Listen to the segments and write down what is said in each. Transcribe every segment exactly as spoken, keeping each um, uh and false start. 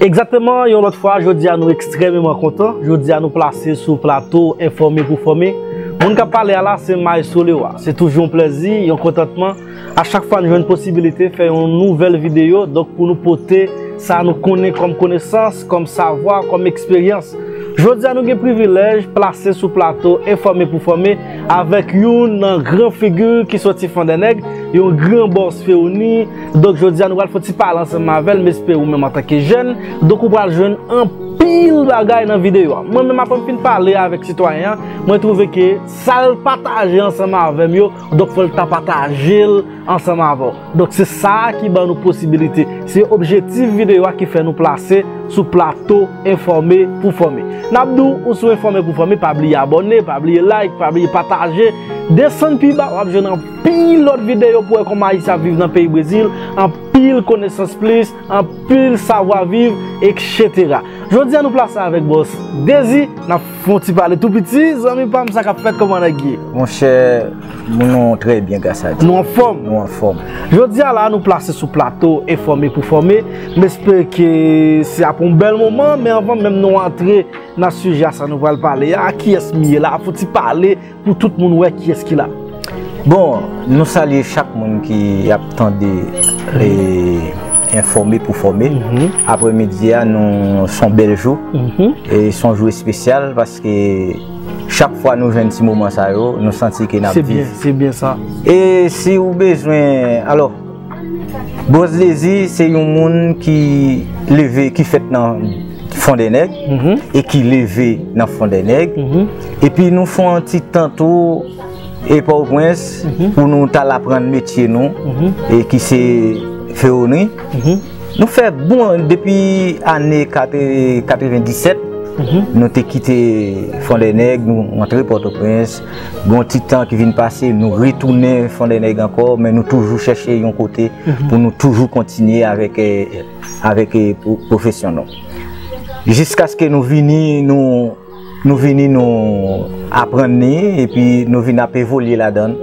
Egzakteman, yon lòt fwa, jodi a nou ekstrèmeman kontan. Jodi a nou plase sou plato Enfòme pou Fòme. Moun k ap pale a la, se Maestro Leroy. Se toujou yon plèzi, yon kontantman. A chak fwa n jwenn posibilite fè yon nouvèl videyo, donk pou nou pote sa nou konnen kòm konesans, kòm savwa, kòm eksperyans. Jodi a nou gen privilèj plase sou plato Enfòme pou Fòme avèk youn nan gran figi ki soti Fondènèg, yon gran bòs Feoni. Donk jodi a nou pral fè yon ti pale ansanm avè l, m espere ou menm antanke jèn, donk ou pral jwenn anpil bagay nan videyo a. Mwen menm apre m fin pale avèk sitwayen an, mwen twouve ke sa l pataje ansanm avè m yo, donk fò l ta pataje l ansanm avè w. Donk se sa a ki ban nou posibilite. Se objektif videyo a ki fè nou plase sou plato Enfòme pou Fòme. N ap di w, ou sou Enfòme pou Fòme, pa bliye abòne, pa bliye like, pa bliye pataje. Desann pi ba, w ap jwenn anpil lòt videyo pou wè kòman Ayisyen ap viv nan peyi Brezil, anpil konesans plis, anpil savwa viv, etsetera. Jodi a nou plase avèk bòs Dezi, n ap fè yon ti pale tou piti, zanmi pa m, sa k ap fèt, kòman nèg ye? Monchè, nou trè byen, gras a Dye. Nou anfòm? Nou anfòm. Jodi a la, nou plase sou plato Enfòme pou Fòme. M espere ke se ap yon bèl moman, men anvan menm nou antre nan sijè a sa nou pral pale a, kiyès m ye la, fè yon ti pale pou tout moun wè kiyès ki la. Bon, nou salye chak moun ki ap tande e, Enfòme pou Fòme. Mhm. Aprèmidi a, nou, se yon bèl jou. Mhm. E se yon jou espesyal paske chak fwa nou jwenn ti moman sa yo, nou santi ke n ap viv. Se byen, se byen sa. E si w bezwen, alò, Bòs Dezi se yon moun ki leve, ki fèt nan Fondènèg Mhm. e ki leve nan Fondènèg. Mhm. Epi nou fè yon ti tan tou e Pòtoprens Mhm. pou nou t al aprann metye nou Mhm. e ki se fewonri. Mhm. Nou fè bon depi ane katrevendisèt, Mhm. nou te kite Fondènèg, nou antre Pòtoprens. Gon ti tan ki vin pase, nou retounen Fondènèg ankò, men nou toujou chèche yon kote Mhm. pou nou toujou kontinye avèk, eh, avèk, eh, pwo-, pwofesyon nou. Jiskaske nou vini, nou, nou vini, nou aprann li, epi nou vin ap evolye ladan l.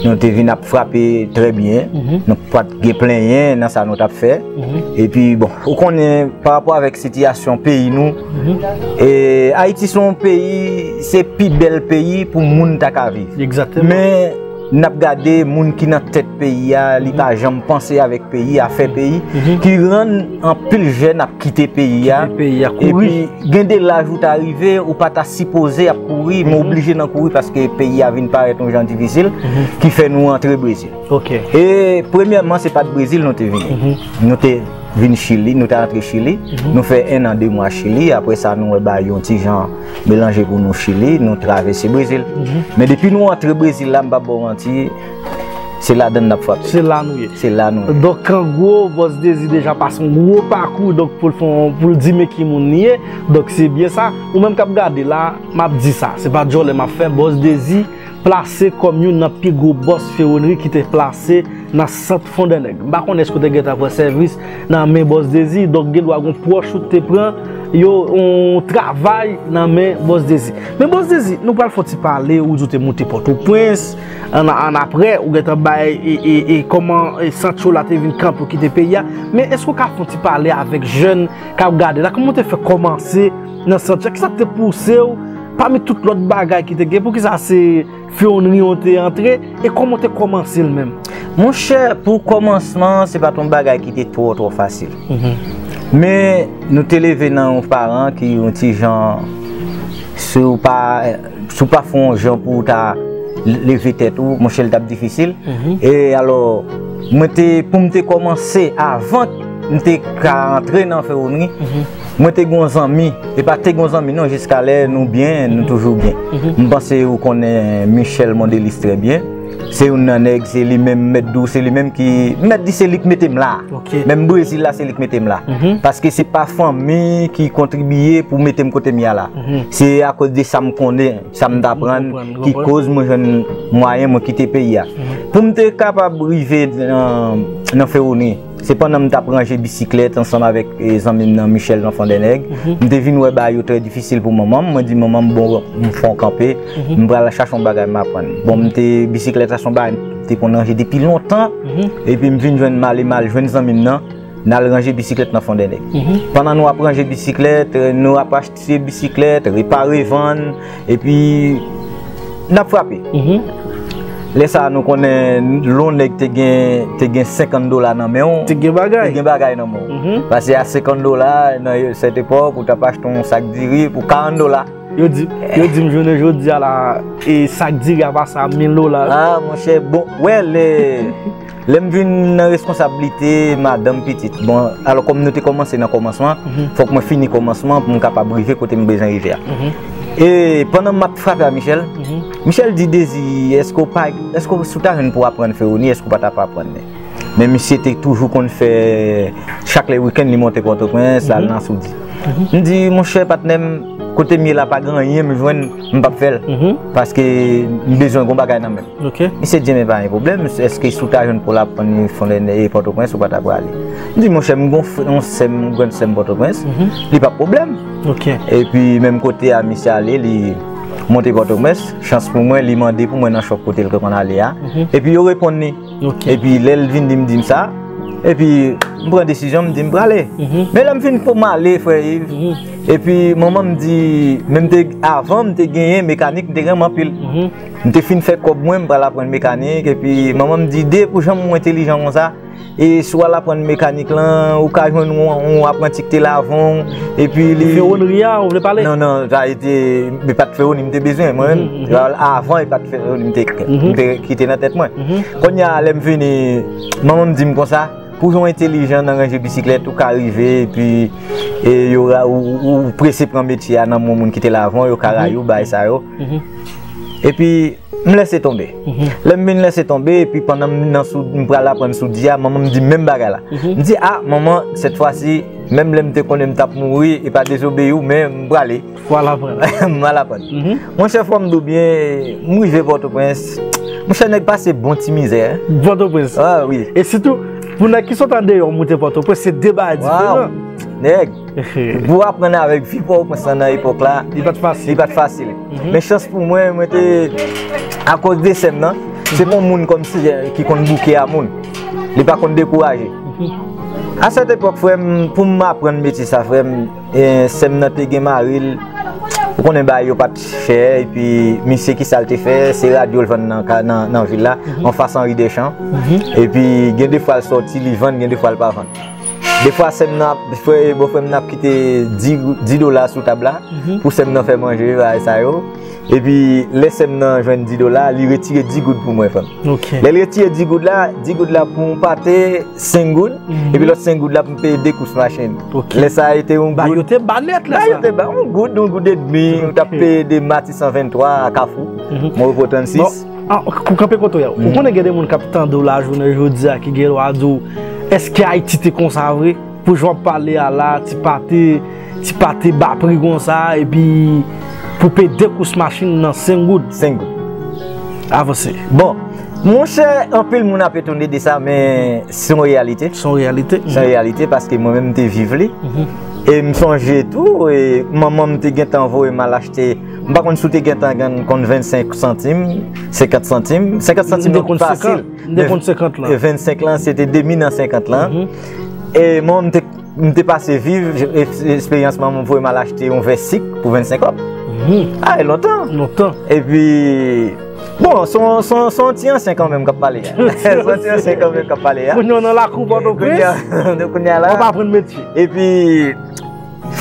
Nou te vin ap frape trè byen. Mhm. Nou pa t gen plenyen nan sa nou t ap fè. Mhm. Epi, bon, ou konnen, pa rapò avèk sitiyasyon peyi nou, Mhm. e, Ayiti se yon peyi, se pi bèl peyi pou moun ta ka viv. Egzakteman. Men, n ap gade moun ki nan tèt peyi a, li pa janm panse avèk peyi a, fè peyi, Mhm. ki rann anpil jèn ap kite peyi a. Kite peyi a, kouri. Epi, gen de laj ou ta rive, ou pa ta sipoze ap kouri, men Mhm. oblije nan kouri paske peyi a vin parèt yon jan difisil, Mhm. ki fè nou antre Brezil. Ok. E premyèman, se pa t Brezil nou te vini. Mhm. Nou te vin Chili, nou te antre Chili. Mhm. Nou fè en an, de mwa Chili. Apre sa, nou wè bagay yon ti jan melanje pou nou Chili. Nou travèse Brezil. Mhm. Men depi nou antre Brezil la, m p ap ba w manti, se ladan n n ap frape. Se la nou ye. Se la nou ye. Donk, an gwo, Bòs Dezi deja pase yon gwo pakou, donk, pou l fè yon, pou l di men ki moun li ye. Donk, se byen sa. Ou menm k ap gade la, m ap di sa. Se pa djòlè m ap fè, Bòs Dezi plase kòm youn nan pi gwo bòs fewonri ki te plase nan sant Fondènèg. M pa konnen èske w te gentan pran sèvis nan men Bòs Dezi, donk gen dwa gon pwòch ou te pran yo yon travay nan men Bòs Dezi. Men Bòs Dezi, nou pral fè yon ti pale, ou di w te moute Pòtoprens, ann, ann aprè, ou gentan bay, e, e, e kòman, e, sant yo la te vin kanpe w kite peyi a. Men èske w ka fè yon ti pale avèk jèn k ap gade la? Kòman w te fè kòmanse nan sant yo? Kisa k te pouse w, pami tout lòt bagay ki te gen, poukisa se fewonri w te antre, e kòman w te kòmanse l menm? Monchè, pou kòmansman, se pa t yon bagay ki te twò, twò fasil. Mhm. Men, nou te leve nan yon paran ki yon ti jan, si w pa, si w pa fè yon jan pou w ta leve tèt ou, monchè, l t ap difisil. Mhm. E alò, mwen te, pou m te kòmanse, avan m te ka antre nan fewonri, Mhm. mwen te gen yon zanmi, e pa te gen yon zanmi non, jiskalè nou byen, nou toujou byen. Mhm. M panse ou konnen Michel Mondelis trè byen. Se youn nan nèg, se li menm, m mèt di w, se li menm ki, m mèt di se li k mete m la. Ok. Menm Brezil la, se li k mete m la. Mhm. Paske se pa fanmi ki kontribiye pou mete m kote m ye a la. Mhm. Se akoz de sa m konnen, sa m t aprann, Konprann, ki konprann. koz mwen jwenn mwayen mwen kite peyi a. Mhm. Pou m te kapab rive nan, nan fewonri, se pandan m t ap ranje bisiklèt ansanm avèk, e, zanmi m nan, Michel nan Fondènèg. Mhm. M te vin wè bagay yo trè difisil pou manman m. Mwen di manman m, bon, m fè yon kanpe, Mhm. m pral chache yon bagay m aprann. Bon, m te, bisiklèt la se yon bagay m te konn ranje depi lontan, Mhm. epi m vin jwenn m ale, m al jwenn zanmi m nan. n al ranje bisiklèt nan Fondènèg. Pandan nou ap ranje bisiklèt, nou ap achte bisiklèt, repare, vann, epi n ap frape. Lè sa a, nou konnen lè yon nèg te gen, te gen senkant dola nan men w, te gen bagay, te gen bagay nan men w. Pase a senkant dola, nan sèt epòk, ou t ap achte yon sak diri pou karant dola. Yo di, yo di m jounen jodi a la, e sak diri a pase a mil dola. Ah, monchè, bon, wè, lè, lè m vin nan responsablite, madanm, pitit. Bon, alò, kòm nou te kòmanse nan kòmansman, fòk mwen fini kòmansman pou m kapab rive kote m bezwen rive a. E pandan m ap frape a Michel, Michel di, Dezi, èske w pa, èske w, si w ta jwenn pou w aprann Feroni, èske w pa t ap aprann li? Men misye te toujou konn fè, chak lè wikenn, li monte Pòtoprens, l al nan Soudi. M di, monchè, patnè m, kote m ye la, pa gen anyen m jwenn, m p ap fè l. Paske m bezwen gon bagay nan men m. Misye di, men pa gen pwoblèm, èske si w ta jwenn pou w al aprann Fondènèg e Pòtoprens, ou pa ta prale? M di, monchè, m gon fr-, yon sè m, yon grann sè m Pòtoprens, li p ap pwoblèm. Epi, menm kote a misye ale, li monte Pòtoprens, chans pou mwen, li mande pou mwen nan chòp kote l te konn ale a. Epi, yo reponn li. Epi lè l vin di m, di m sa, epi m pran desizyon, m di m prale. Men lè m fin pou m ale, frè Yves, epi manman m di, men m te, avan m te genyen mekanik, m te renmen anpil. M te fin fè kòb mwen, m pral aprann mekanik, epi manman m di, De, pou jan w entelijan konsa, e si w al aprann mekanik lan, ou ka jwenn yon, yon apranti ki te la avan w, epi li Fewonri a, ou vle pale? Non, non, sa e te, e pa t Fewonri m te bezwen, mwen menm. Avan, e pa t Fewonri m te, m te kite nan tèt mwen. Kounye a, lè m vini, manman m di m konsa, pou jan w entelijan nan ranje bisiklèt, ou ka rive, epi e, yo ra-, ou, ou, ou prese pran metye a nan men moun ki te la avan w, yo ka rayi w, bagay sa yo. Epi, m lèse tonbe. Lè m vin lèse tonbe, epi pandan m nan sou, m pral aprann soudi a, manman m di m menm bagay la. M di, a, manman, sèt fwa si, menm lè m te konnen m t ap mouri, e pa dezobeyi w, men m prale. Fò al aprann. M al aprann. Monchè, fò m di w byen, m rive Pòtoprens. Monchè, nèg pase bon ti mizè, hein. Pòtoprens. Ah, wi. E sitou, pou nèg ki sot andeyò moute Pòtoprens, se de bagay diferan. Nèg, pou aprann avèk vi Pòtoprens lan nan epòk la, li pa t fasil. Li pa t fasil. Men chans pou mwen, mwen te, akoz de sè m nan, se pa yon moun kòmsi, eh, ki konn bouke a moun. Li pa konn dekouraje. A sèt epòk, frè m, pou m aprann metye sa, frè m, e, sè m nan te gen mari l. Ou konnen bagay yo pa t chè, epi misye ki sa l te fè, se radyo l vann nan ka-, nan, nan vil la, anfas Henri Deschamps. Epi gen de fwa l sòti, li vann, gen de fwa l pa vann. De fwa sè m nan ap, frè, bòfrè m nan ap kite di, di dola sou tab la, pou sè m nan fè manje, bagay sa yo. Epi lè sè m nan jwenn di dola, li retire di goud pou mwen, frè m. Lè l retire di goud la, di goud la pou yon pate, senk goud, epi lòt senk goud la pou m peye de kous machin. Lè sa a, te yon goud. Ba, yo te ba nèt lè sa. Ba, yo te ba yon goud, yon goud edmi, ou t ap peye de Matisan venntwa a Kafou, Morepo trannsis. Bon, ah, pou kanpe kote w ye a, ou konnen gen de moun k ap tande w la jounen jodi a ki gen dwa di w, èske Ayiti te konsa vre? Pou jan w ap pale a la, ti pate, ti pate ba pri konsa, epi pou peye de kous machin nan senk goud. Senk goud. Avanse. Bon, monchè, anpil moun ap etone de sa, men se yon reyalite. Se yon reyalite. Se yon reyalite paske mwen menm m te viv li. E m sonje tou, e manman m te gentan voye m al achte, m pa konn si w te gentan konn vennsenk santim, senkant santim. Senkant santim, m te konn fasil. M te konn senkant lan. Vennsenk lan, se te demi nan senkant lan. E mwen, m te, m te pase viv, e, eksperyans manman m voye m al achte yon vè sik pou vennsenk kòb. Ah, e lontan. Lontan. Epi, bon, se yon, se yon, se yon ti ansyen kanmenm k ap pale a. Se yon ti ansyen kanmenm k ap pale a. Kounye a w nan lakou Pòtoprens. Kounye a la. W ap aprann metye. Epi,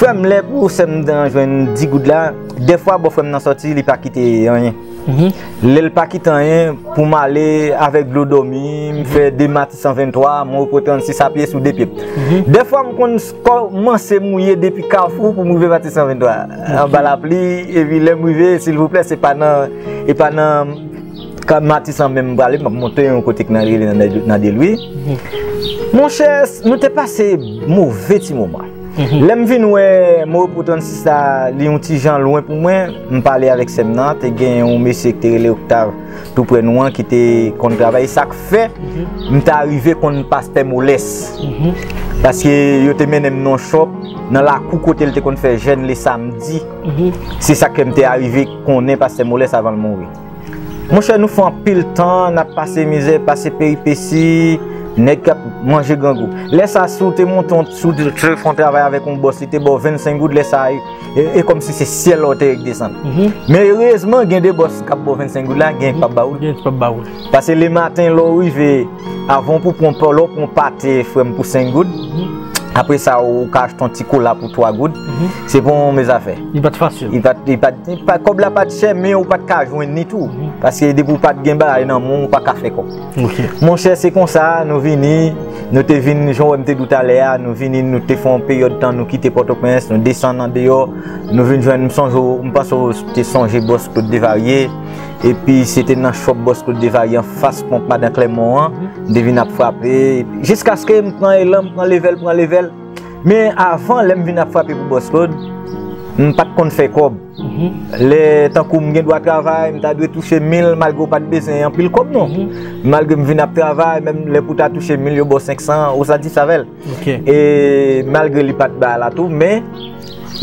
frè m, lè pou sè m nan jwenn di goud la, dèfwa bòfrè m nan sòti, li pa kite anyen. Lè l pa kite anyen, pou m ale avèk dlo dòmi, m fè de Matisan venntwa, Morepo trannsis a pye sou de pye m. Dèfwa m konn s-, kòmanse mouye depi Kafou pou m rive Matisan venntwa. Anba lapli, epi lè m rive, silvouplè, se pa nan, e pa nan ka Matisan menm m prale, m ap monte yon kote k nan rele nan, nan Delwi. Monchè, nou te pase move ti moman. Lè m vin wè Morepo trannsis la, li yon ti jan lwen pou mwen, m pale avèk sè m nan, te gen yon mesye ki te rele Octave, tou prè nou an, ki te konn travay, sa k fè m ta rive konn pastè Molès. Paske yo te mennen m nan yon chòp, nan lakou kote l te konn fè jèn le samdi. Se sa k fè m te arive konnen pastè Molès avan l mouri. Monchè, nou fè anpil tan, n ap pase mizè, pase peripesi, Nèg k ap manje grangou. Lè sa, si w te monte, si w te fè yon travay avèk yon bòs, li te ba w vennsenk goud, lè sa, e, e kòmsi se syèl la w te desann. Men erezman, gen de bòs k ap ba w vennsenk goud la, gen k p ap ba w. Gen k p ap ba w. Paske lematen, lè w rive, avan pou pran, lè w pran pate, frè m, pou senk goud, apre sa, ou ka achte yon ti kola pou twa goud. Se pa yon move zafè. Li pa t fasil. Li pa t, li pa t, li pa t, kòb la pa t chè, men ou pa t ka jwenn li tou. Paske depi w pa t gen bagay nan men w, ou pa ka fè kòb. Monchè, se konsa, nou vini, nou te vin, jan w wè m te di w talè a, nou vini, nou te fè yon peryòd tan, nou kite Pòtoprens, nou desann andeyò, nou vin jwenn, m sonje w, m panse w te sonje bòs Claude Desvarieux, epi se te nan chòp bòs Claude Desvarieux anfas ponp Madan Clermont an, m te vin ap frape, epi jiskaske m pran elan, m pran level, pran level. Men avan, lè m vin ap frape pou bòs Claude, m pa t konn fè kòb. Lè tankou m gen dwa travay, m ta dwe touche mil, malgre w pa t bezwen anpil kòb non. Malgre m vin ap travay, menm lè pou w ta touche mil, yo ba w senk san, ou sa di sa avè l. E malgre li pa t ba la tou, men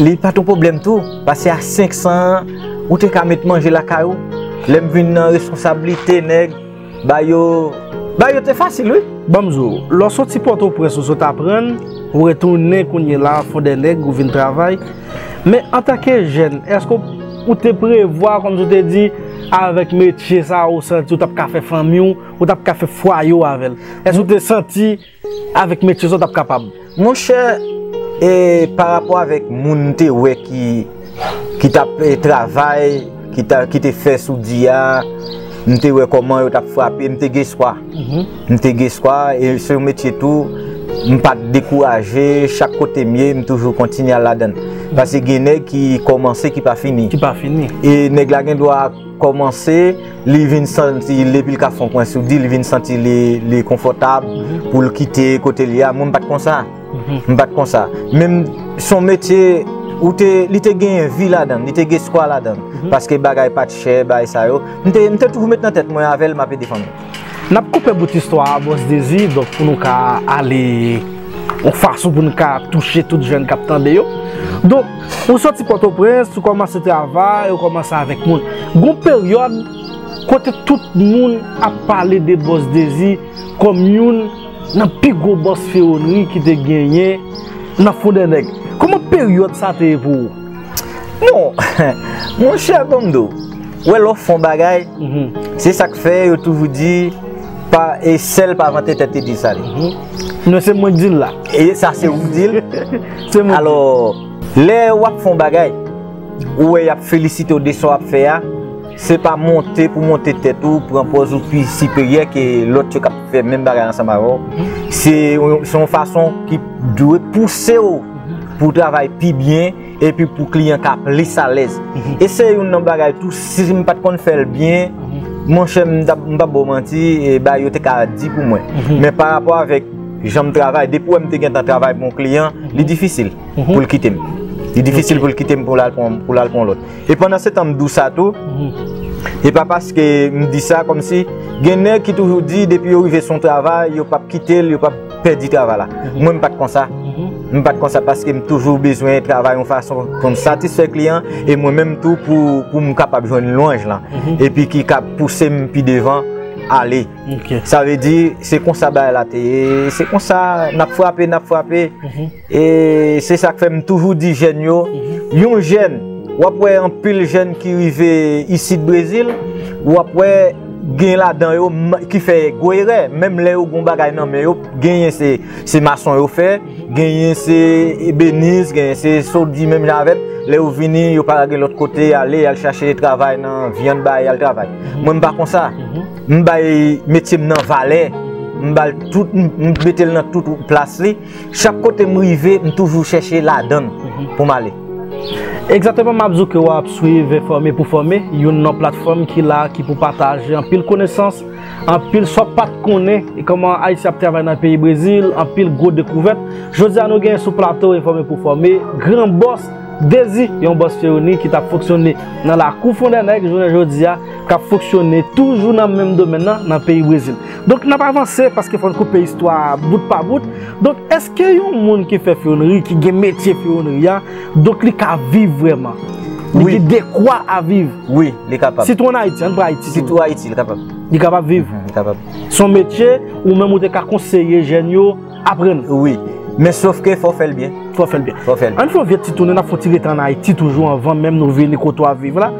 li pa t yon pwoblèm tou. Paske a senk san an, ou te ka met manje lakay ou. Lè m vin nan responsablite nèg, bagay yo, bagay yo te fasil, wi. Ban m di w, lè w soti Pòtoprens, ou sot aprann, ou retounen kounye la, Fondènèg, ou vin travay. Men antanke jèn, èske w, ou te prevwa, kòmsi w te di, avèk metye sa a, ou santi w t ap ka fè fanmi w, ou t ap ka fè fwaye w avè l? Èske w te santi avèk metye sa w t ap kapab? Monchè, e, pa rapò avèk moun m te wè ki, ki t ap, e, travay, ki ta, ki te fè soudi a, m te wè kòman yo t ap frape, m te gen espwa. M te gen espwa, e se yon metye tou, m pa t dekouraje, chak kote m ye, m toujou kontinye al ladan l. Paske gen nèg ki kòmanse, ki pa fini. Ki pa fini. E nèg la gen dwa kòmanse, li vin santi, depi l ka fè yon pwen soudi, li vin santi li, li konfòtab pou l kite kote l ye a. Mwen, m pa t konsa. M pa t konsa. Men m, se yon metye, ou te, li te genyen vi ladan l, li te gen espwa ladan l. Paske bagay pa t chè, bagay sa yo. M te, m te toujou met nan tèt mwen avè l, m ap ede fanmi. N ap koupe bout istwa a, Bòs Dezi, donk pou nou ka ale yon fason pou nou ka touche tout jèn k ap tande yo. Donk, ou soti Pòtoprens, ou kòmanse travay, ou kòmanse avèk moun. Gon peryòd kote tout moun ap pale de Bòs Dezi kòm youn nan pi gwo bòs fewonri ki te genyen nan Fondènèg. Kòman peryòd sa te ye pou ou? Non, monchè, ban m di w, wè lè w fè yon bagay, se sa k fè yo toujou di, pa, e sèl pa vante tèt li di sale. Non, se mwen k di l la. E sa se ou k di l. Se mwen k di l. Alò, lè w ap fè yon bagay, ou wè y ap felisite w de sa w ap fè a, se pa monte pou monte tèt ou, pran pòz ou pi siperyè ke lòt yo k ap fè menm bagay ansanm avè w. Se, se yon fason ki dwe pouse w pou w travay pi byen epi pou kliyan ka plis alèz. E se youn nan bagay tou, si m pa t konn fè l byen, monchè, m t ap, m p ap ba w manti, e bagay yo te ka di pou mwen. Men pa rapò avèk jan m travay, depi w wè m te gentan travay pou yon kliyan, li difisil pou l kite m. Li difisil pou l kite m pou l al pran, pou l al pran lòt. E pandan se tan m di w sa tou, e pa paske m di sa kòmsi, gen nèg ki toujou di depi yo rive sou yon travay, yo p ap kite l, yo p ap pèdi travay la. Mwen, m pa t konsa. M pa t konsa paske m toujou bezwen travay yon fason pou m satisfè kliyan e mwen menm tou pou, pou m kapab jwenn lwanj lan. Epi ki ka pouse m pi devan ale. Sa vle di, se konsa bagay la te ye, se konsa n ap frape, n ap frape. E se sa k fè m toujou di jèn yo, yon jèn, w ap wè anpil jèn ki rive isit Brezil, w ap wè gen ladan yo m-, ki fè gwo erè, menm lè yo gon bagay nan men yo, genyen se, se mason yo fè, genyen se ebenis, genyen se sa w di menm jan avè m, lè yo vini, yo pa gen lòt kote y ale, y al chache travay nan vyann bay, y al travay. Mwen, m pa konsa. M bay metye m nan valè, m ba l tout, m, m mete l nan tout plas li. Chak kote m rive, m toujou chèche ladan l pou m ale. Egzakteman, m ap di w ke w ap swiv Enfòme pou Fòme, youn nan platfòm ki la, ki pou pataje anpil konesans, anpil sa w pa t konnen, e kòman Ayisyen ap travay nan peyi Brezil, anpil gwo dekouvèt. Jodi a, nou genyen sou plato Enfòme pou Fòme, gran bòs Dezi, yon bòs fewonri ki t ap fonksyone nan lakou Fondènèg, jounen jodi a, k ap fonksyone toujou nan menm domèn nan, nan peyi Brezil. Donk, n ap avanse paske fò n koupe istwa a bout pa bout. Donk, èske yon moun ki fè fewonri, ki gen metye fewonri a, donk li ka viv vrèman? Li gen dekwa a viv. Wi, li kapab. Sitou ann Ayiti, ann pran Ayiti. Sitou Ayiti, li kapab. Li kapab viv. Mhm, li kapab. Se yon metye, ou menm ou te ka konseye jèn yo aprann. Wi. Men sof ke fò w fè l byen. Fò w fè l byen. Fò w fè l byen. Ann fè yon vye ti tounen, n ap fè yon ti rete ann Ayiti toujou anvan menm nou vini kote w ap viv la.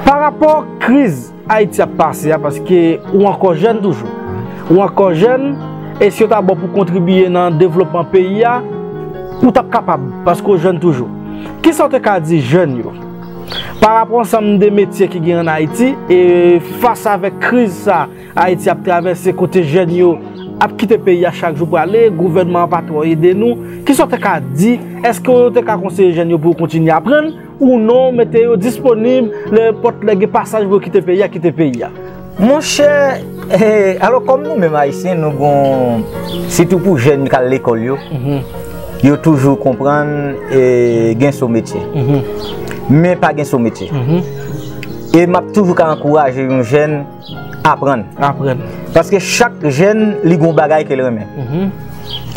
Pa rapò kriz Ayiti ap pase a, paske ou ankò jèn toujou. Ou ankò jèn, e si yo ta ba w pou kontribiye nan devlopman peyi a, ou t ap kapab, paske w jèn toujou. Kisa w te ka di jèn yo? Pa rapò ansanm de metye ki gen ann Ayiti, e fas avèk kriz sa Ayiti ap travèse, kote jèn yo ap kite peyi a chak jou prale, gouvènman an pa twò ede nou, kisa w te ka di? Èske w te ka konseye jèn yo pou yo kontinye aprann? Ou non, mete yo disponib, nenpòt lè gen pasaj pou yo kite peyi a, kite peyi a. Monchè, eh, alò kòm nou menm Ayisyen, nou gon, sitou pou jèn k al lekòl yo, mhm, yo toujou konprann, eh, gen sou metye. Mhm. Men pa gen sou metye. Mhm. E m ap toujou ka ankouraje yon jèn aprann. Aprann. Paske chak jèn, li gon bagay ke l renmen. Mhm.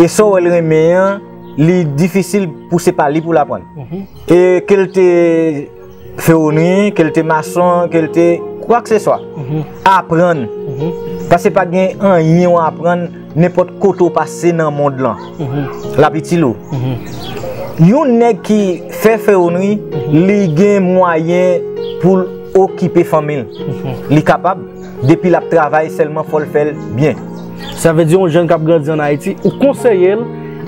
E sa w wè l renmen an, li difisil pou se pa li pou l aprann. Mhm. E ke l te fewonri, ke l te mason, ke l te kwakseswa. Mhm. Aprann. Mhm. Paske pa gen anyen w aprann nenpòt kote w pase nan mond lan. Mhm. L ap itil ou. Mhm. Yon nèg ki fè fewonri, mhm, li gen mwayen pou l okipe fanmi l. Mhm. Li kapab. Depi l ap travay sèlman, fò l fè l byen. Sa vle di yon jèn k ap grandi ann Ayiti, ou konseye l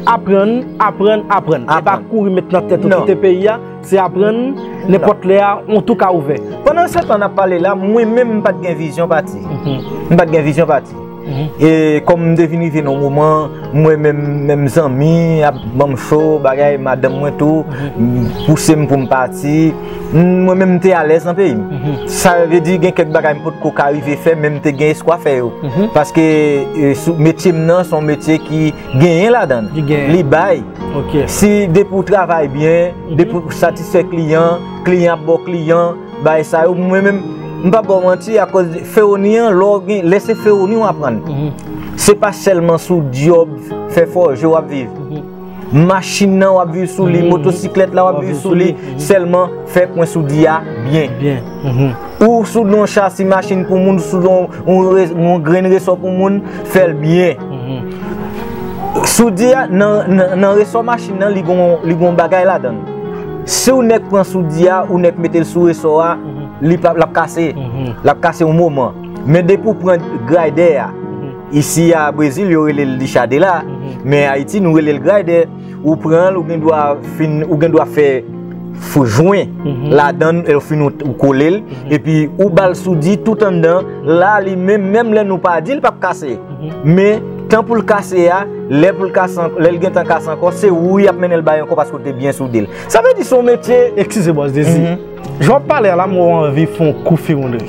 aprann, aprann, aprann. E pa aprann, kouri met nan tèt ou, non, kite peyi a, se aprann, non, nenpòt lè a, yon tou ka ouvè. Pandan se tan n ap pale la, mwen menm m pa t gen vizyon pati. Mhm. M pa t gen vizyon pati. Mhm. E kòm m te vin rive nan yon moman, mwen menm, menm zanmi ap ban m cho, bagay, madanm mwen tou, mhm, pouse m pou m pati. Mwen menm m te alèz nan peyi m. Mhm. Sa vle di gen kèk bagay m potko ka rive fè, men m te gen espwa fè yo. Mhm. Paske, e, sou metye m nan, se yon metye ki genyen ladan l. Li gen. Li bay. Ok. Si depi w travay byen, mhm, depi w satisfè kliyan, kliyan ap ba w kliyan, bagay sa yo, mwen menm, m p ap ba w manti, akoz fewoni an, lè w gen, lè se fewoni w aprann. Mhm. Se pa sèlman sou djòb, fè fòje w ap viv. Mhm. Machin nan w ap viv sou li, mhm, motosiklèt la w ap viv sou li, mhm, sèlman fè pwen soudi a byen. Byen. Mhm. Ou soudi yon chasi machin pou moun, ou soudi yon, yon re-, yon grenn resò pou moun, fè l byen. Mhm. Soudi a, nan, nan, nan resò machin nan, li gon, li gon bagay ladan l. Si w nèk pran soudi a, ou nèk mete l sou resò a, mhm, li p ap, l ap kase. Mhm. L ap kase yon moman. Men depi w pran graydè a, mhm, isi a Brezil, yo rele l lichadela, mhm, men Ayiti, nou rele l graydè. Ou pran l, ou gen dwa fin, ou gen dwa fè fou jwen, mhm, ladan l, e w fin ou, ou kole l, mhm, epi ou ba l soudi tout anndan, la li menm, menm lè nou pa di l p ap kase. Mhm. Men, tan pou l kase a, lè pou l kase an-, lè l gentan kase ankò, se ou y ap mennen l bay ankò paske w te byen soudi l. Sa vle di se yon metye. Eskize, Bòs Dezi. Mhm. Jan w ap pale a la, m wè w anvi fè yon kou fewonri.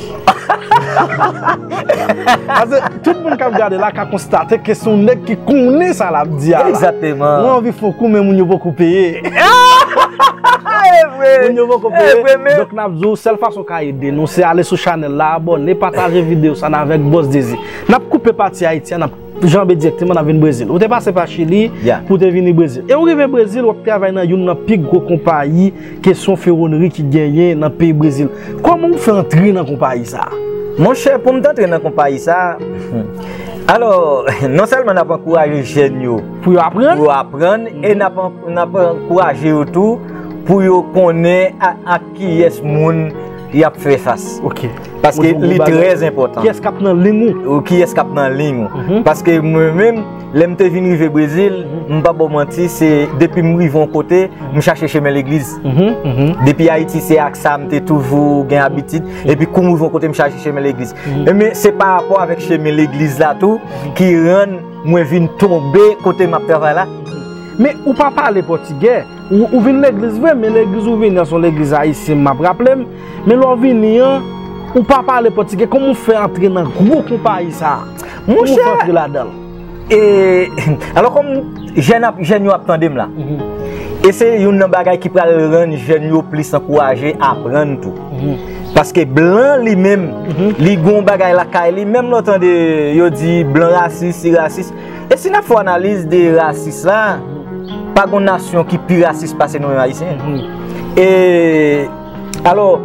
Paske tout moun k ap gade la ka konstate ke se yon nèg ki konnen sa l ap di a la. Egzakteman. Mwen anvi fè yon kou, men moun yo poko peye. E vre. Moun yo poko peye. E vre, men donk, n ap di w, sèl fason w ka ede nou, se ale sou chanèl la, abòne, pataje videyo sa n avèk Bòs Dezi. N ap koupe pati Ayiti a, n ap janbe dirèkteman, n ap vin Brezil. Ou te pase pa Chili, ya, pou w te vini Brezil. E ou rive Brezil, w ap travay nan youn nan pi gwo konpayi kesyon fewonri ki genyen nan peyi Brezil. Kòman w fè antre nan konpayi sa a? Monchè, pou m t antre nan konpayi sa a, alò, non sèlman n ap ankouraje jèn yo pou yo aprann, pou yo aprann, e n ap an-, n ap ankouraje yo tou pou yo konnen a, ak kiyès moun y ap fè fas. Ok. Paske li trè enpòtan. Kiyès k ap nan liy ou? Ou kiyès k ap nan liy ou? Mhm. Paske mwen menm, lè m te vin rive Brezil, mhm, m p ap ba w manti, se depi m rive yon kote, m chache chemen legliz. Mhm, mhm. Depi Ayiti, se ak sa m te toujou gen abitid. Epi kou m rive yon kote, m chache chemen legliz. Mhm. Ebyen, se pa rapò avèk chemen legliz la tou ki rann mwen vin tonbe kote m ap travay la. Men ou pa pale pòtigè. Ou, ou vin legliz vre, men legliz ou vini an se yon legliz ayisyen, m ap raple m. Men lè w vini an, ou pa pale pòtigè. Kòman w fè antre nan gwo konpayi sa a? Kòman w fè antre ladan l? E, alò, kòm jèn ap, jèn yo ap tande m la, mhm, e se youn nan bagay ki pral rann jèn yo plis ankouraje aprann tou. Mhm. Paske blan li menm, mhm, li gon bagay lakay li, menm lè w tande yo di blan rasis, si rasis. E si n ap fè analiz de rasis la, pa gon nasyon ki pi rasis pase nou menm Ayisyen. Mhm. E Alò,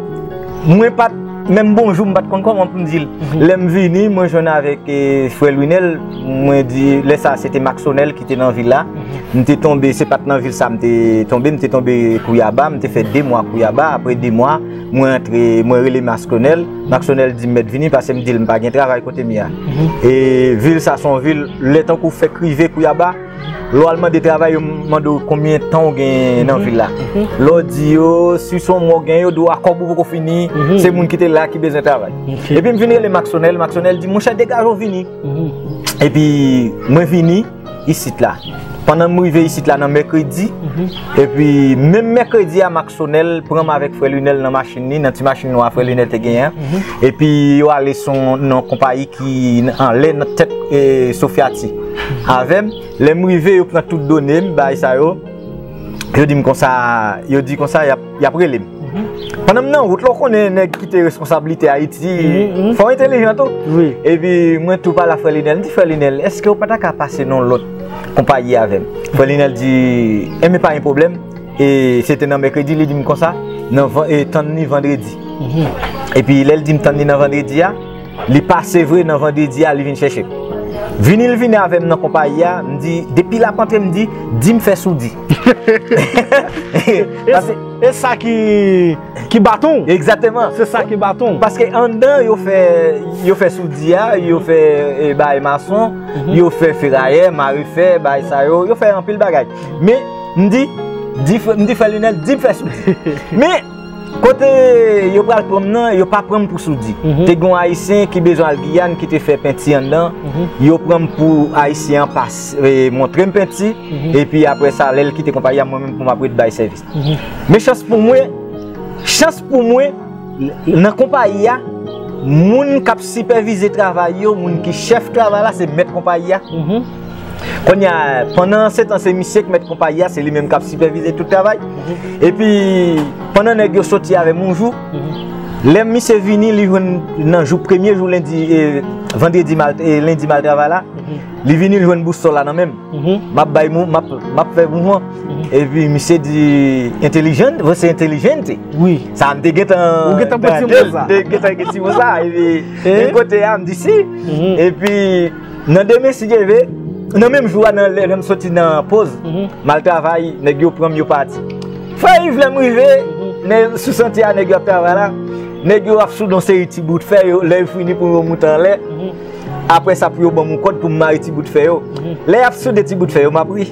mwen pa t, menm bonjou, m pa t konn kòman pou m di l. Lè m vini, mwen jwenn avèk, eh, frè Lwinèl, mwen di, lè sa, se te Maksonèl ki te nan vil la. M te tonbe, se pa t nan vil sa m te tonbe, m te tonbe Kouyaba, m te fè de mwa Kouyaba, apre de mwa, mwen antre, mwen rele Maksonèl. Maksonèl di m mèt vini, paske m di l m pa gen travay kote m ye a. E vil sa, se yon vil, lè tankou fèk rive Kouyaba, lè w al mande travay, yo mande w konbyen tan w gen nan vil la. Lè w di yo, si se yon mwa w gen, yo di w a kòb ou poko fini, se moun ki te la ki bezwen travay. Epi m vin rele Maksonèl, Maksonèl di, monchè, degaje w vini. Epi mwen vini isit la. Pandan m rive isit la nan mèkredi, epi menm mèkredi a, Maksonèl pran m avèk frè Lwinèl nan machin li, nan ti machin nwa frè Lwinèl te genyen an. Epi yo ale sou nan konpayi ki anlè nan tèt, eh, Sofyati. Avè m, lè m rive, yo pran tout done m, bagay sa yo. Yo di m konsa, yo di konsa, y ap, y ap rele m. Pandan m nan wout la, w konnen nèg kite reskonsablite Ayiti, fò w entèlijan tou. Epi mwen tou pale a frè Linèl, m di, frè Linèl, èske w pa ta ka pase nan lòt konpayi avè m? Frè Linèl di, enben pa gen pwoblèm. E se te nan mèkredi, li di m konsa, nan van-, e, tann li vandredi. Epi lè l di m tann li nan vandredi a, li pase vre nan vandredi a, li vin chèche m. Vini l vini avè m nan konpayi a, m di, depi l ap antre, m di, di m fè soudi. E, e sa ki, ki baton w. Egzakteman. Se sa ki baton w. Paske anndan, yo fè, yo fè soudi a, yo fè, e, bay mason, yo fè ferayè, mare fè, bay sa yo, yo fè anpil bagay. Men, m di, di frè, m di frè Linèl, di m fè soudi. Men, kote yo pral pran m nan, yo pa pran m pou soudi. Te gen yon Ayisyen ki bezwen al Giyàn, ki te fè penti anndan. Yo pran m pou Ayisyen an pas-, e, montre m penti. Epi apre sa, lè l kite konpayi a, mwen menm pou m ap ret bay sèvis. Men chans pou mwen, chans pou mwen, nan konpayi a, moun k ap sipèvize travay yo, moun ki chèf travay la, se mèt konpayi a. Kounye a, pandan se tan, se misye k mèt konpayi a, se li menm k ap sipèvize tout travay. Epi, pandan nèg yo soti avè m yon jou, lè misye vini, li jwenn nan jou, premye jou lendi, e, vandredi mal, e, lendi mal travay la, li vini, li jwenn bousòl la nan men m. M ap bay mou-, m ap, m ap fè mouvman. Epi misye di, entèlijan, você é inteligente? Wi. Sa m te gentan. Ou gentan pran ti mo sa. M te gentan gen ti mo sa. Epi, men kote a, m di si. Epi, nan demen, si Dye vle, nan menm jou a, nan lè, lè m soti nan poz, m al travay, nèg yo pran m, yo pati. Frè Yves, lè m rive, nèg, sou santye a, nèg yo ap travay la. Nèg yo ap soude yon seri ti bout fè, yo, lè yo fini pou yo moute anlè. Apre sa, pou yo ban m yon kòd pou m mare ti bout fè yo. Lè y ap soude ti bout fè yo, m ap ri.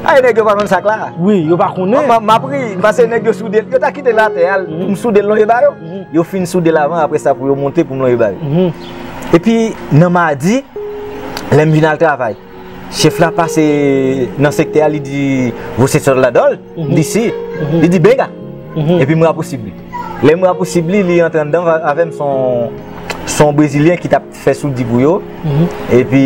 Ay, nèg yo pa konn sa k la. Wi, yo pa konnen. M, m, m ap ri, paske nèg yo soude, yo ta kite l atè a, pou m soude l lonje ba yo. Yo fin soude l avan, apre sa, pou yo monte pou m lonje ba yo. Epi, nan madi, lè m vin al travay, chèf la pase nan sektè a, li di, você é soldador? M di si. Li di, venga. Epi m rapousib li. Lè m rapousib li, li antre anndan avè m, se yon, se yon Brezilyen ki t ap fè soudi pou yo. Epi,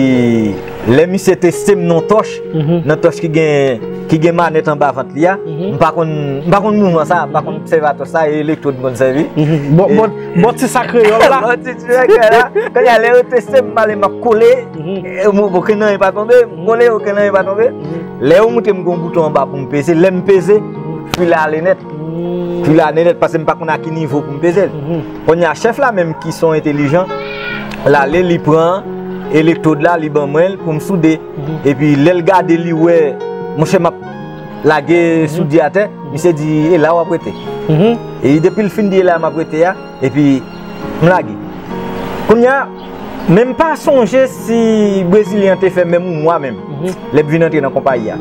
lè misye teste m nan tòch, nan tòch ki gen, ki gen manèt anba vant li a, m pa konn, m pa konn mouvman sa, m pa konn sèvi a tòch sa, e elektwòd m konn sèvi. Bon, bon, bon ti sa kreyòl la. Bon ti, ti sa kreyòl la. Kounye a, lè yo teste m, m ale, m ap kole, e, m, okenn anyen pa tonbe, m kole, okenn anyen pa tonbe. Lè yo montre m gen yon bouton anba pou m peze, lè m peze, fwi la ale nèt. Fwi la ale nèt, paske m pa konn a ki nivo pou m peze l. Kounye a, chèf la menm ki se yon entèlijan, l ale, li pran elektwòd la, li ban mwen l pou m soude. Epi lè l gade, li wè, monchè, m ap lage soudi atè, misye di, e la w ap rete. E depi l fin di, e la m ap rete a, epi m lage. Kounye a, men m pa sonje si Brezilyen an te fè menm yon mwa menm, lè m vin antre nan konpayi a.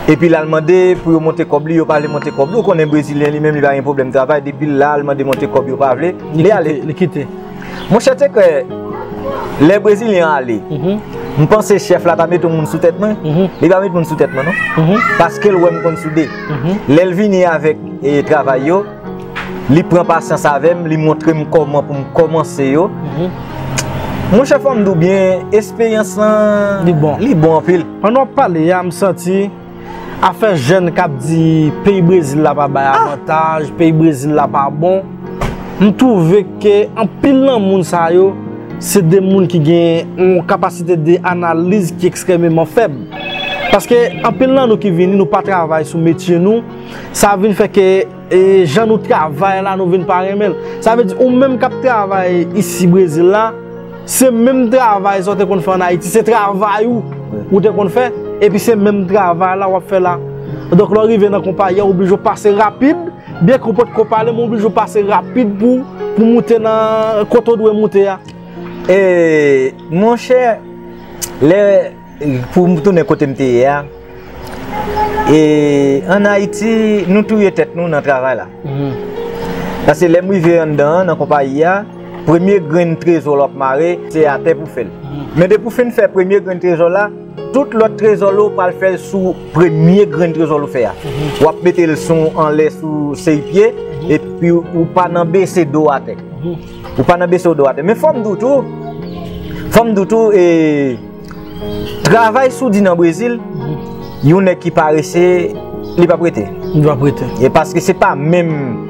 Epi l al mande pou yo monte kòb li, yo pa vle monte kòb li. Ou konnen Brezilyen li menm, li pa gen pwoblèm travay. Depi l la, l mande monte kòb, yo pa vle. Li ale. Li kite. Monchè, te kwè, lè Brezilyen an ale, m panse chèf la ta mete yon moun sou tèt mwen. Li pa met moun sou tèt mwen, non. Paske l wè m konn soude. Lè l vini avèk, e, travay yo, li pran pasyans avè m, li montre m kòman pou m kòmanse yo. Monchè, fò m di w byen, esperyans lan, li bon. Li bon anpil. Pandan w ap pale a, m santi afè jèn k ap di peyi Brezil la pa bay avantaj, peyi Brezil la pa bon. M twouve ke anpil nan moun sa yo, se de moun ki gen yon kapasite de analiz ki ekstrèmeman fèb. Paske anpil nan nou ki vini, nou pa travay sou metye nou, sa vin fè ke e, jan nou travay la, nou vin pa renmen l. Sa vle di, ou menm k ap travay isi Brezil la, se menm travay sa w te konn fè ann Ayiti, se travay ou ou te konn fè, epi se menm travay la w ap fè la. Donk, lè w rive nan konpayi a, w oblije w pase rapid, byen ke w potko pale, men w oblije w pase rapid pou, pou moute nan kote w dwe moute a. E, monchè, lè, pou m tounen kote m te ye a, e, ann Ayiti, nou touye tèt nou nan travay la. Paske lè m rive anndan an, nan konpayi a, premye grenn trezò lè w ap mare, se atè pou fè l. Men depi w fin fè premye grenn trezò la, tout lòt trezò l ou pral fè l sou premye grenn trezò l ou fè a. W ap mete l sou anlè sou seypye, epi ou pa nan bese do atè. Ou pa nan bese do atè. Men fò m di w tou, fò m di w tou, e, travay soudi nan Brezil, yon nèg ki parese, li p ap rete. Li p ap rete. E paske se pa menm,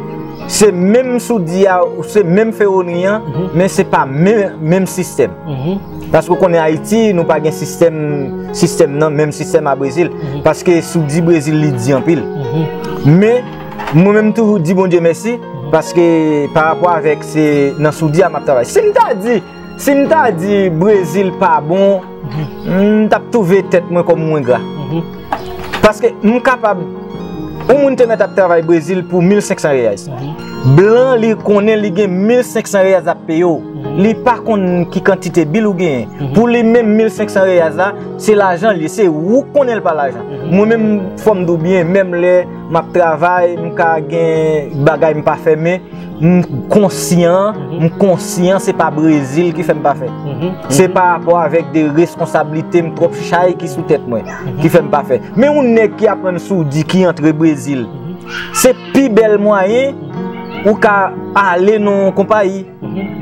se menm soudi a, se menm fewonri an, men se pa menm, menm sistèm. Paske w konnen Ayiti, nou pa gen sistèm, sistèm nan, menm sistèm a Brezil. Paske soudi Brezil, li di anpil. Men, mwen menm toujou di Bondye mèsi, paske pa rapò avèk se nan soudi a m ap travay. Si m ta di, si m ta di Brezil pa bon, m t ap twouve tèt mwen kòm mwen gra. Paske m kapab, yon moun te mèt ap travay Brezil pou mil senk san reais. Blan, li konnen li gen mil senk san reais ap peye w. Li pa konn ki kantite bil ou genyen. Pou li menm, mil senk san reais la, se lajan l ye, se ou k konnen l pa lajan. Mwen menm, fò m di w byen, menm lè m ap travay, m ka gen bagay m pa fè, men m konsyan, m konsyan se pa Brezil ki fè m pa fè. Se pa rapò avèk de reskonsablite m twòp chay ki sou tèt mwen ki fè m pa fè. Men yon nèg ki aprann soudi, ki antre Brezil, se pi bèl mwayen ou ka ale nan yon konpayi,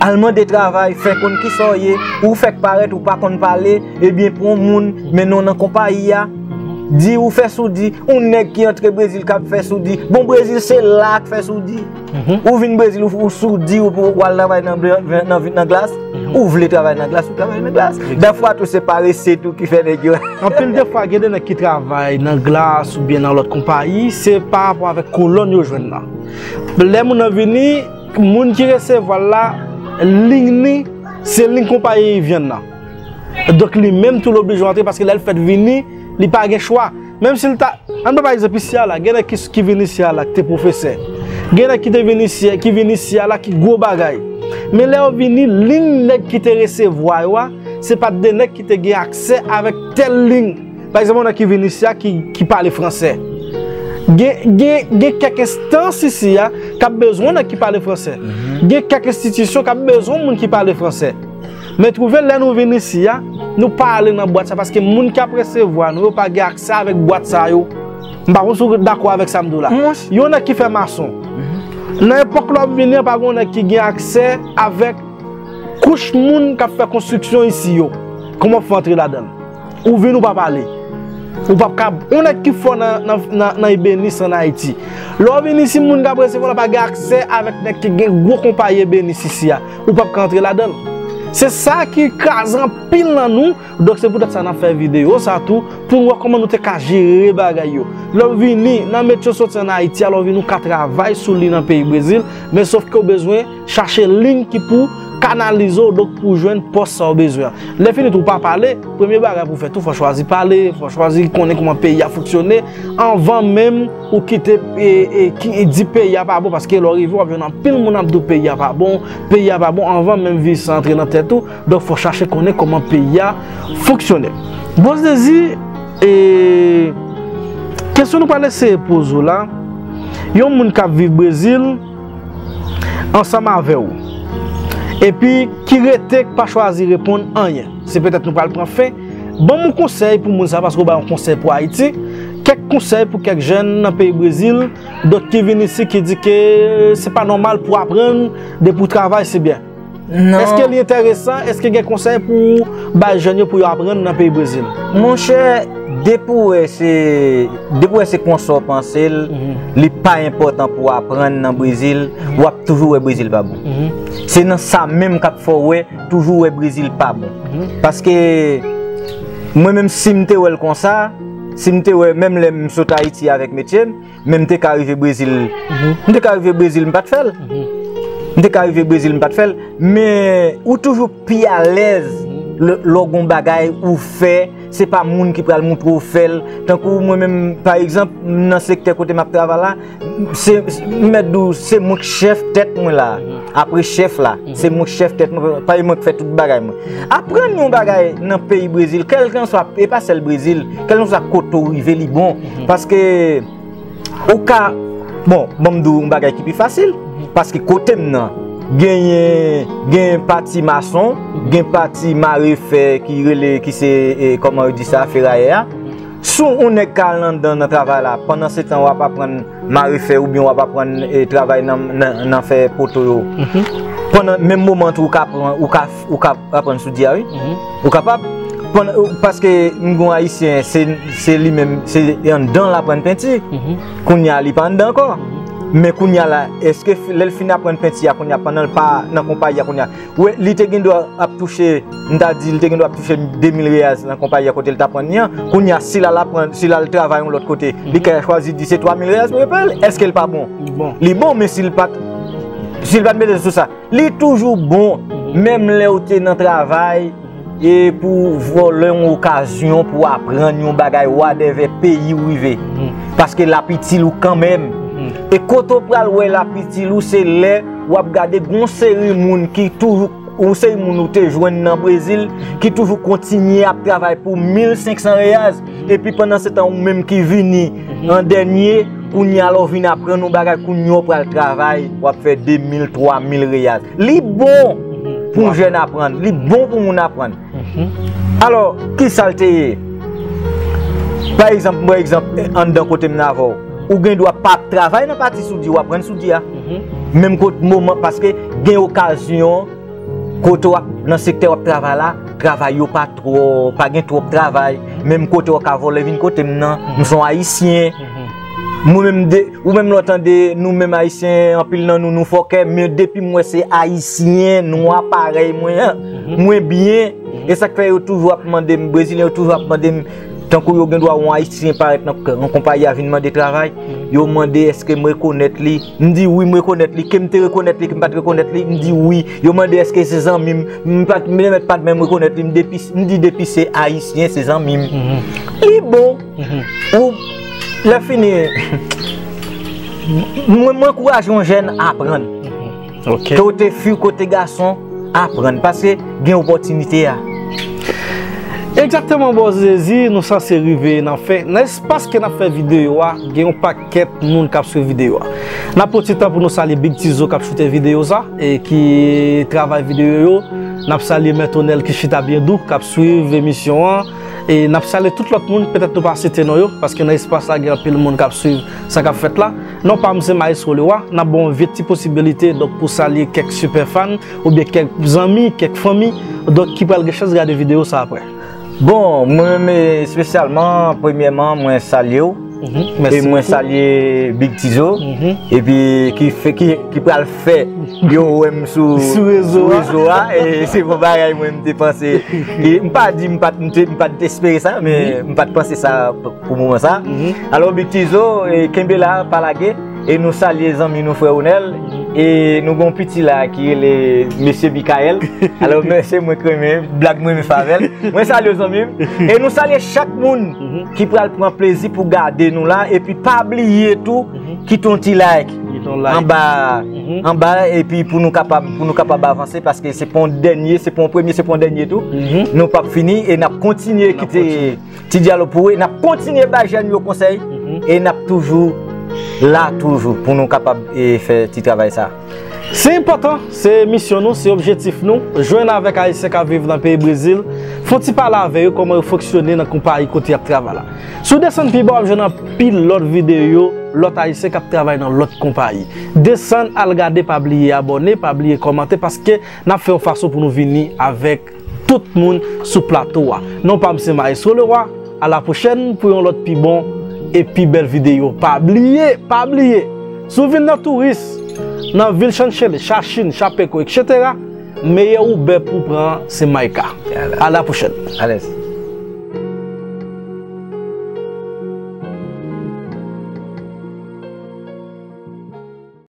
al mande travay, fè konn kisa w ye, ou fèk parèt, ou pa konn pale, ebyen pran yon moun, mennen w nan konpayi a, di ou fè soudi, yon nèg ki antre Brezil k ap fè soudi. Bon, Brezil se la k fè soudi. Ou vin Brezil, ou, ou soudi, ou, ou al travay nan, nan, nan, nan glas, ou vle travay nan glas, ou travay nan glas. Dèfwa tou se parese tou ki fè nèg yo. Anpil defwa, gen de nèg ki travay nan glas oubyen nan lòt konpayi, se pa rapò avèk kolòn yo jwenn nan. Lè moun nan vini, moun ki resevwa l la, liy li, se liy konpayi vyann nan. Donk, li menm tou, l oblije antre, paske lè l fèt vini, li pa gen chwa. Menm si l ta, ann pran pa egzanp isi a la, gen nèg ki, ki vin isi a la, ki te pwofesè. Gen nèg ki te vin isi, ki vin isi a la, ki gwo bagay. Men lè yo vini, liy nèg ki te resevwa yo a, se pa t de nèg ki te gen aksè avèk tèl liy. Pa egzanp, yon nèg ki vin isi a, ki, ki pale fransè. Gen, gen, gen kèk enstans isi a k ap bezwen nèg ki pale fransè. Gen kèk enstitisyon k ap bezwen moun ki pale fransè. Men twouve lè nou vin isi a, nou pa ale nan bwat sa, paske moun k ap resevwa nou yo pa gen aksè avèk bwat sa yo. M pa konn si w dakò avèk sa m di w la. Yon nèg ki fè mason. Nan epòk lè w ap vini an, pa gen yon nèg ki gen aksè avèk kouch moun k ap fè konstriksyon isi yo. Kòman w ap fè antre ladan l? Ou vin, ou pa pale. Ou p ap ka, yon nèg ki fò nan, nan, nan, nan ebenis ann Ayiti. Lè w vin isi, moun k ap resevwa w la pa gen aksè avèk nèg ki gen gwo konpayi ebenis isi a. Ou p ap ka antre ladan l. Se sa ki kraze anpil nan nou. Donk, se poutèt sa n ap fè videyo sa tou, pou n wè kòman nou te ka jere bagay yo. Lè w vini, nan metye w soti ann Ayiti a, lè w vini, ou ka travay sou li nan peyi Brezil, men sòf ke w bezwen chache liy ki pou kanalize w, donk pou w jwenn pòs sa w bezwen an. Lè fini tou, w pa pale, premye bagay pou w fè tou, fò w chwazi pale, fò w chwazi konnen kòman peyi a fonksyone, anvan menm ou kite, e, e, ki, e, di peyi a pa bon, paske lè w rive, w ap jwenn anpil moun ap di w peyi a pa bon, peyi a pa bon, anvan menm vi sa antre nan tèt ou, donk fò w chache konnen kòman peyi a fonksyone. Bòs Dezi, e, kesyon nou pral eseye poze w la, yon moun k ap viv Brezil, ansanm avè w, epi ki rete, k pa chwazi reponn anyen. Se petèt nou pral pran fen. Ban m yon konsèy pou moun sa, paske w bay yon konsèy pou Ayiti. Kèk konsèy pou kèk jèn nan peyi Brezil, donk ki vin isi, ki di ke se pa nòmal pou aprann, depi w travay, se byen. Non. Èske li enteresan? Èske gen konsèy pou w bay jèn yo pou yo aprann nan peyi Brezil? Monchè, depi w wè se, depi w wè se konsa w panse l, li pa enpòtan pou w aprann nan Brezil, w ap toujou wè Brezil pa bon. Se nan sa menm k ap fè w wè, toujou wè Brezil pa bon. Paske mwen menm, si m te wè l konsa, si m te wè, menm lè m sot Ayiti avèk metye m, men m te ka rive Brezil. M te ka rive Brezil, m pa t fè l. M te ka rive Brezil, m pa t fè l. Men ou toujou pi alèz lè lè w gon bagay ou fè, se pa moun ki pral moutre w fè l. Tankou mwen menm, pa egzanp, nan sektè kote m ap travay la, se, m mèt di w, se mwen k chèf tèt mwen la. Apre chèf la, se mwen k chèf tèt mwen, paske mwen k fè tout bagay mwen. Aprann yon bagay nan peyi Brezil, kèlkanswa, e pa sèl Brezil, kèlkanswa kote w rive, li bon. Paske ou ka, bon, ban m di w yon bagay ki pi fasil, paske kote m nan, genyen, genyen pati mason, gen pati mare fè ki rele, ki se, e, kòman yo di sa, ferayè a. Si yon nèg ka al anndan nan travay la, pandan se tan w ap aprann mare fè oubyen w ap aprann, e, travay nan, nan, nan fè poto yo. Pandan menm moman tou, ou ka aprann, ou ka, ou ka aprann soudya, wi. Ou kapab. Pandan, paske m gon Ayisyen, se, se li menm, se anndan l aprann penti. Kounye a, li pa anndan ankò. Men kounye a la, èske fi- lè l fin aprann penti a, kounye a, pandan l pa nan konpayi a, kounye a, wè, li te gen dwa ap touche, m ta di, li te gen dwa ap touche de mil reyaz nan konpayi a kote l t aprann li an. Kounye a, si l al aprann, si l al travay yon lòt kote, li ka chwazi di se twa mil reyaz pou yo peye l. Èske l pa bon? Li bon. Li bon, men si l pa t, si l pa t mete sou sa, li toujou bon. Menm lè w te nan travay, e pou vòlè yon okazyon pou aprann yon bagay, whatever peyi w rive. Paske l ap itil ou kanmenm. E kote w pral wè l ap itil ou, se lè w ap gade gon seri moun ki toujou, yon seri moun ou te jwenn nan Brezil, ki toujou kontinye ap travay pou mil senk san reyaz, epi pandan se tan ou menm ki vini an dènye, kounye a lè w vin aprann yon bagay, kounye a w pral travay, w ap fè de mil, twa mil reyaz. Li bon pou yon jèn aprann, li bon pou moun aprann. Alò, kisa l te ye? Pa egzanp, m pran egzanp, eh, anndan kote m nan avè w. Ou gen dwa pa ap travay nan pati soudya, w aprann soudya. Menm kot moman, paske gen okazyon, kote w ap, nan sektè w ap travay la, travay yo pa twò, pa gen twòp travay. Menm kote w ka vòlè vin kote m nan, m se yon Ayisyen. Mwen menm de, ou menm lè w tande, nou menm Ayisyen, anpil nan nou, nou fòkè, men depi m wè se Ayisyen, nwa parèy mwen an, mwen byen. E sa k fè yo toujou ap mande m, Brezilyen yo toujou ap mande m, tankou yo gen dwa wè yon Ayisyen parèt nan, nan konpayi a vin mande travay, yo mande èske m rekonèt li. M di wi, m rekonèt li. Ke m te rekonèt li, ke m pa t rekonèt li, m di wi. Yo mande èske se zanmi m. M pa t, m remèt pa t menm rekonèt li. M depi, m di depi se Ayisyen, se zanmi m. Li bon. Ou, lè fini, mwen, mwen ankouraje yon jèn aprann. Ke w te fi, ke w te gason, aprann. Paske gen opòtinite a. Egzakteman, bòs Zezi, nou sanse rive nan fen. Nan espas ke n ap fè videyo a, gen yon pakèt moun k ap swiv videyo a. N ap pran ti tan pou nou salye Big Tizo k ap choute videyo sa, e ki travay videyo yo. N ap salye Mèt Onèl ki chita byen dou, k ap swiv emisyon an. E n ap salye tout lòt moun, petèt nou pa site non yo, paske nan espas la gen anpil moun k ap swiv sa k ap fèt la. Non pa m se Maestro Leroy, n ap ba w yon vye ti posibilite, donk, pou salye kèk sipè fan, oubyen kèk zanmi, kèk fanmi, donk, ki pral gen chans gade videyo sa apre. Bon, mwen menm, espesyalman, premyèman, mwen salye w. E mwen salye Big Tizo. Epi ki fè, ki, ki pral fè yo wè m sou, sou rezo a, e se bon bagay mwen m te panse. E m pa di m pa t, m te, m pa t espere sa, men m pa t panse sa pou, pou moman sa. Alò, Big Tizo, e kenbe la, pa lage. E nou salye zanmi nou, frè Onèl. E nou gon piti la ki rele Mesye Mikaèl. Alò, mesye, mwen k renmen blag, mwen renmen fè avè l. Mwen salye w, zanmi m. E nou salye chak moun ki pral pran plezi pou gade nou la. Epi pa bliye tou, kite yon ti like anba, anba, epi pou nou kapab, pou nou kapab avanse, paske se pa yon dènye, se pa yon premye, se pa yon dènye tou. Nou p ap fini e n ap kontinye kite ti dyalòg pou ou, e n ap kontinye bay jèn yo konsèy, e n ap toujou la toujou pou nou kapab, e, fè ti travay sa. Se enpòtan, se misyon nou, se objektif nou, jwenn avèk Ayisyen k ap viv nan peyi Brezil, fè yon ti pale avè yo kòman yo fonksyone nan konpayi kote y ap travay la. Si w desann pi ba, w ap jwenn anpil lòt videyo, lòt Ayisyen k ap travay nan lòt konpayi. Desann, al gade, pa bliye abòne, pa bliye kòmante, paske n ap fè yon fason pou nou vini avèk tout moun sou plato a. Non pa m se Maestro Leroy. A la pwochèn pou yon lòt pi bon e pi bèl videyo. Pa bliye, pa bliye, si w vin nan touris, nan vil Chan Chele, Chachin, Chapeko, etsetera, meyè Uber pou w pran an se Mayka. A la pwochèn. Alèz.